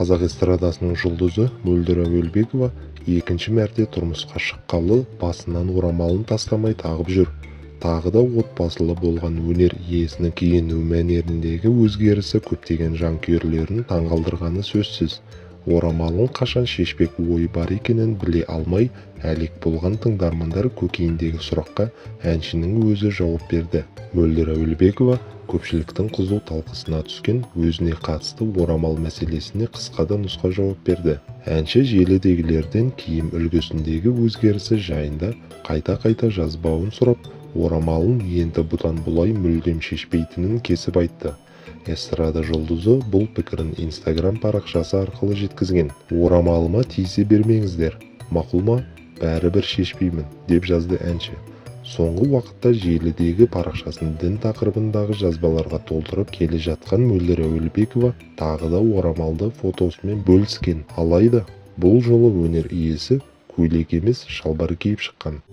Қазақ эстрадасының жұлдызы Мөлдір Әуелбекова екінші мәрте тұрмысқа шыққалы басынан орамалын тастамай тағып жүр. Тағы да отбасылы болған өнер иесінің киіну мәнеріндегі өзгерісі көптеген жанкүйерлерін таңғалдырғаны сөзсіз. Орамалын қашан шешпек ойы бар екенін біле алмай әлек болған тыңдармандар көкейіндегі сұраққа әншінің өзі жауап берді. Мөлдір Әуелбекова көпшіліктің қызу талқысына түскен өзіне қатысты орамал мәселесіне қысқа да нұсқа жауап берді. Әнші желідегілерден киім үлгісіндегі өзгерісі жайында қайта-қайта жазбауын сұрап, орамалын енді бұдан бұлай мүлдем шешпейтінін кесіп айтты. Эстрада жұлдызы бұл пікірін Инстаграм парақшасы арқылы жеткізген. «Орамалыма тиісе бермеңіздер, мақұл ма? Бәрібір шешпеймін», – деп жазды әнші. Соңғы уақытта желідегі парақшасын дін тақырыбындағы жазбаларға толтырып келе жатқан Мөлдір Әуелбекова тағы да орамалды фотосымен бөліскен. Алайда бұл жолы өнер иесі көйлек емес, шалбар киіп шыққан.